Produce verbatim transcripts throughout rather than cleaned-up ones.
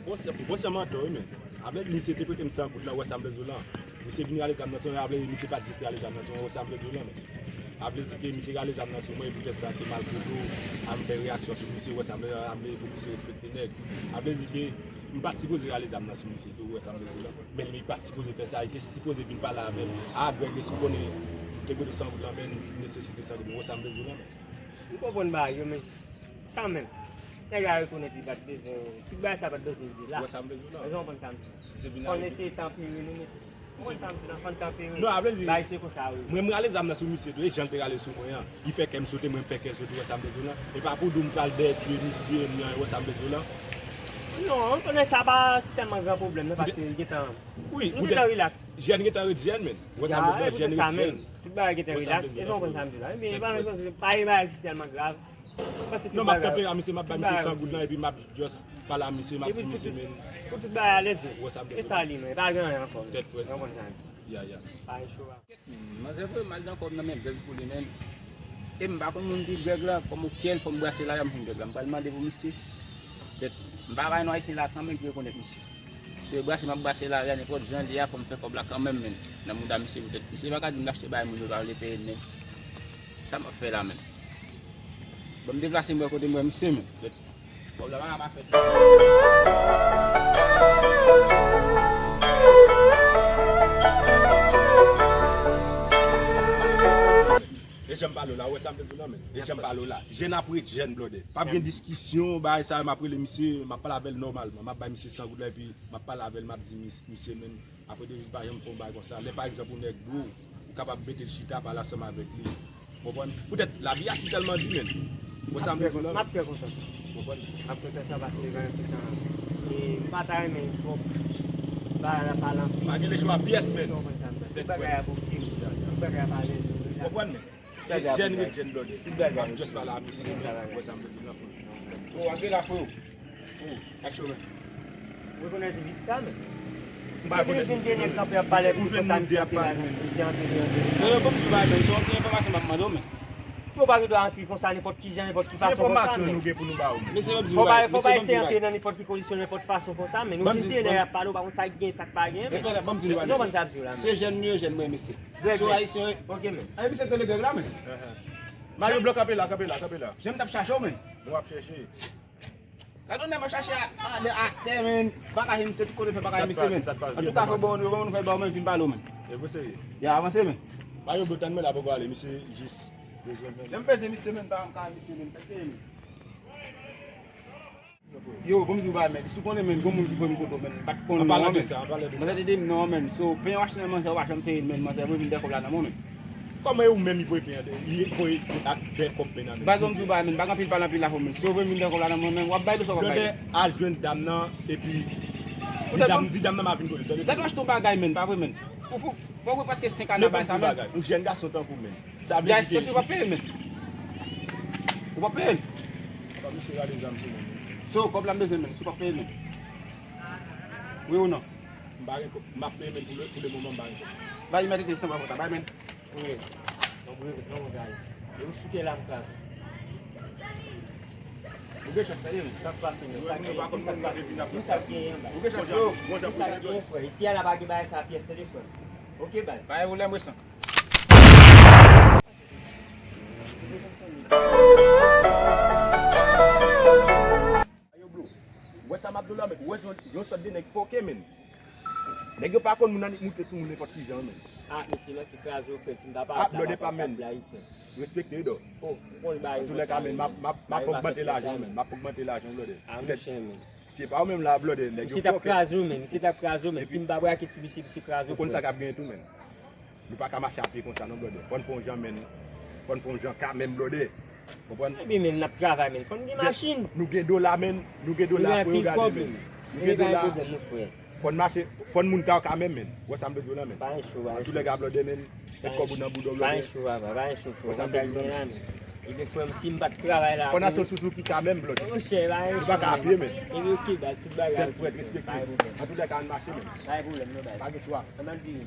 Bon, se, bon, se mantò, wi, men. Avle di misye te prete m san goud lan, wè sa m vle di w lan. Misye vin rale zam nan sou mwen, avle di misye pa t jis rale zam nan sou mwen, wè sa m vle di w lan, men. Avle di ke misye rale zam nan sou mwen, e poutèt sa ke malgre tou, a m fè reyaksyon sou misye, wè sa m vle, avle pou misye respekte nèg. Avle di ke m pa t sipoze rale zam nan sou misye tou, wè sa m vle di w lan. Men li pa t sipoze fè sa, li te sipoze vin pale avè m. A, Greg, si w konnen, m te prete san goud lan, men m nesesite san goud lan, wè sa m vle di w lan, men. M konprann bagay yo, men kanmenm, nèg la rekonèt li pa t bezwen, tout bagay sa pa t bezwen rive la. Wè sa m bezwen la. Èske w konprann sa m di? Fò n eseye tanpere nou, men. Ou konprann sa m di la, fò n tanpere. Non, avle di, bagay se konsa, wi. Mwen, m rale zam nan sou misye tou, e jan l te rale sou mwen an. Li fè kè m sote, mwen, m fè kè sote, wè sa m bezwen la. E pa pou di w m pral dèyè tye misye, m nan, wè sa m bezwen la. Non, m konnen sa pa si tèlman gran pwoblèm, non, paske l gentan, wi, nou gentan rilaks. Jèn gentan ret jèn, men. Wè sa m bezwen la, jèn ret jèn. Tout bagay gentan rilaks. Èske w konprann sa m di la? Ebyen, e pa menm, pa e bagay ki tèlman grav. Non, m ap tanpere a misye, m ap bay misye san goud lan, epi m ap just pale a misye, m ap di misye, men. Pou tout bagay alèz, men. Wè sa m bezwen. E sa li, men. Pa gen anyen ankò, men. Tèt frèt. Ou konprann sa. Ya, ya. Pa gen cho a. Manzè voye m al nan kòb nan men Greg pou li, men. E m pa konn moun ki Greg la, kòm ou kè l, fò m brase lari a m jwenn Greg la. M pral mande pou misye. Tèt, m pa bay non Ayisyen la kanmenm ki rekonèt misye. Se brase m ap brase lari a, nenpòt jan l ye a, fò m fè kòb la kanmenm, men. Nan mouda misye poutèt misye pa ka di m l achte bagay moun yo pa vle peye l, men. Sa m ap fè la, men. Bon, m deplase m wè kote m wè misye, men. Kòb la pa ka pa fèt. E jan m pale w la, ou wè sa m te di w la, men. E jan m pale w la. Jèn ap ret jèn, blòdè. P ap gen diskisyon, bagay sa yo, m ap rele misye, m ap pale avè l nòmalman. M ap bay misye san goud la, epi m ap pale avè l, m ap di mis-, misye, men, apre de jou pa janm fè yon bagay konsa. Lè, pa egzanp, yon nèg dwe w, ou kapab mete l chita, pale ansanm avèk li. Konprann? Poutèt lavi a si tèlman di, men. Ou wè sa m bezwen la, men. M ap trè kontan. Konprann? M ap kontan sa, paske pandan se tan, e, m pa ta renmen twòp bagay la pale anpil. Pa gen lechwa pyès, men. Ou konprann sa m di la? Tout bagay ap oke. Tout bagay ap alèz. Konprann, men? E jèn ret jèn, blòdè. M ap just pale a misye, men. Ou wè sa m vle di w lan, frè. O, antre la, freo. O, aksyon, men. Ou rekonèt vit sa, men. M pa rekonèt misye, men. Ou vin vin kanpe ap pale pou konsa, misye antre la, misye antre, li antre. Non, non, ban m di w bagay, men. Se yon ti enfòmasyon m ap mande w, men. Yo pa gen dwa antre konsa, nenpòt ki jan, nenpòt ki fason konsa, men. Ki enfòmasyon nou gen pou nou ba w, men? Mesye, ban m di w bagay. Fò pa, fò pa eseye antre nan nenpòt ki kondisyon, nenpòt fason konsa, men. Nou vin tande y ap pale, ou pa konn sa k gen, sa k pa gen, men. Ban m di w bagay, mesye. Se jèn nou ye, jèn mwen, mesye. Greg, men. Ok, men. Ay, misye tande Greg la, men. Mario Blanc, kanpe la, kanpe la, kanpe la. Jan m t ap chache w, men. Nou ap chèche. Gade yon nèg m ap chache a, a, atè, men. Bagay misye, tout kote fè bagay misye, men. Antouka, fò bon, bon, fè bon, men, vin pale w, men. E pou serye. Ya, avanse, men. Mario Blanc, tann mwen la, poko ale, misye jis bezwen, men. Lè m peze misye, men, pa m ka misye, men. Tande, men. Yo, bon, m di w bagay, men. Si w konnen, men, gon moun ki voye m kote w, men, m pa t konn non, men. Manzè te di m non, men. So, pen w achte nan manzè, ou pa janm peye l, men. Manzè voye vin dèyè kòb la nan mwen, men. Kòman e ou menm li voye pen an, li voye ak dèyè kòb pen an, men? Baz, bon, m di w bagay, men. Pa gen anpil pale anpil la, men. Si w voye vin dèyè kòb la nan mwen, men, w ap bay leson, w ap bay. Blòdè, al jwenn dam nan, epi di dam, di dam nan m ap vin kote l. Tande, tande. Ou achte yon bagay, men, pa vre, men. Ou fou. Fò w prèske senk ane bay sa, men. Yon jèn gason tankou w, men. Sa vle di ke ou p ap peye l, men. Ou p ap peye l. Papa, misye rale zam sou mwen, men. So, kòb la m bezwen, men. Si w p ap peye l, men. Wi ou non? M pa gen kòb. M ap peye, men, pou le, pou le moman, m pa gen kòb. Bay, mèt rete san pa konsa. Bay, men. Wi. Non, wi, non, wi, bay. E ou sou kè la, m kraze. Ou gen chans, tande, men. Sa k pase, men? Sa k genyen? Sa k pase? Ki sa k genyen anba? Ou gen chans, yo. Ki sa k genyen, frè? Isi a la pa gen bagay sa pyès, tande, frè. Ok, baz. Pa gen pwoblèm, resan. Yo, bro. Ou wè sa m ap di w la, men? Ou wè yon, yon sòt de nèg fòkè, men. Nèg yo pa konn moun annik moute sou moun nenpòt ki jan, men. Ah, mesye, mwen ki kraze w, frè, si m pa pale. Ah, blòdè pa, men. Respekte, dò. Oh, ou konn bagay yo konsa, men. Antoulèka, men, m ap, m ap, m ap ogmante lajan, men. M ap ogmante lajan, blòdè. Ah, monchè, men. Se pa ou menm la, blòdè, nèg yo fòkè. Misye t ap kraze w, men. Misye t ap kraze w, men. Si m pa bwè ak espri misye, misye kraze w, frè. Ou konn sa k ap genyen tou, men. Nou pa ka mache a pye konsa, non, blòdè. Fò n fè yon jan, men. Fò n fè yon jan kanmenm, blòdè. Konprann? Ebyen, men, n ap travay, men. Fò n gen machin. Nou gen dola, men. Nou gen dola, frè, gade, men. Nou gen dola. Fò n mache, fò n moun ta yo kanmenm, men. Wè sa m vle di w la, men. Pa gen cho, pa gen cho. Antoulèka, blòdè, men. Met kòb ou nan bouda w, blòdè. Pa gen cho, papa, pa gen cho, frè. Wè sa m vle di w la, men. Ebyen, frè m, si m pa t travay la. Fò n achte yon Suzuki kanmenm, blòdè. Monchè, pa gen cho. Nou pa ka a pye, men. Ebyen, ok, baz, tout bagay. Tèt frèt, respekte. Pa gen pwoblèm. Antoulèka, ann mache, men. Pa gen pwoblèm, non, baz. Pa gen chwa. Ann al vini.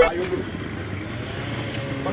Ayo, bro.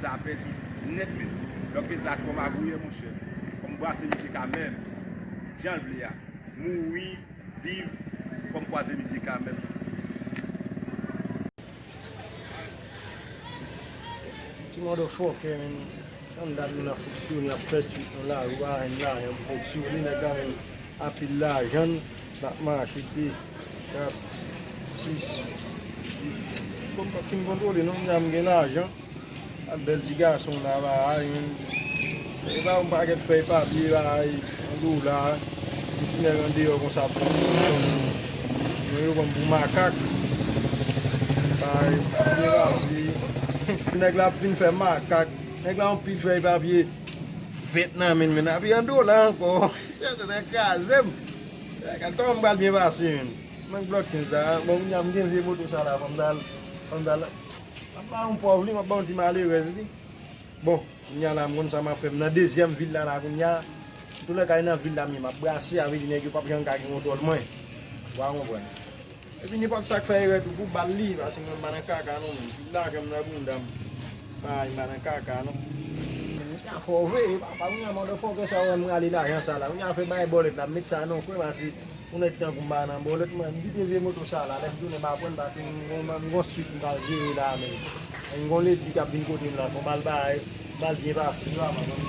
Sa pèdi nèt, men. Donk, e sa k fè m abouye, monchè. Fò m brase misye kanmenm. Jan l vle a. Mouri, viv, fò m kwaze misye kanmenm. Ti motherfucker, men. Anndan nou nan fonksyone, ap fè swit nou la, ou pa jwenn lajan pou fonksyone, nèg la, men. Anpil lajan, n ap mache de, kat, sis, uit. Bon, m pa fin kontwole, non, m gen lajan. Ak bèl ti gason la, ba, ay, men. E ba yon pakèt fèy papye, ba, ay, yon dola. Yon ti nèg andeyò konsa, pran yon kòs. Mwen yo pran m pou makak. Bay, byen pase. Nèg la ap vin fè makak. Nèg la yon pil fèy papye vèt nan men l, men apre yon dola ankò. Sèt nèg kraze m. Gad kòman m pral byen pase, men. Mwen blòk kenz la. Bon, kounye a m gen vye moto sa la, fò m t al, fò m t al. M ap ba yon pòv li, m ap ba yon ti malerèz li. Bon, kounye a la, m konn sa m ap fè. M nan dezyèm vil la, la, kounye a. Antoulèka, e nan vil la m ye, m ap brase, sa vle di nèg yo p ap janm ka gen kontwòl mwen. Ou pa konprann. Epi nenpòt sa k fè erè tou, pou bal li, paske mwen m pa nan kaka non, men. Tout lajan m nan bounda m. Ay, m pa nan kaka non. Kounye a fò w veye, papa, kounye a motherfucker sa wè m rale lajan sa la. Kounye a fè bay bòlèt la, m met sa nan kwen, paske yon nèg tankou m pa nan bòlèt, mwen, m kite vye moto sa la, lè m tounen m aprann, paske m gon, m gon swit m pral jere la, men. M gon ledi k ap vin kote m la, fò m al bay, m al byen pase, yo, avan m vin.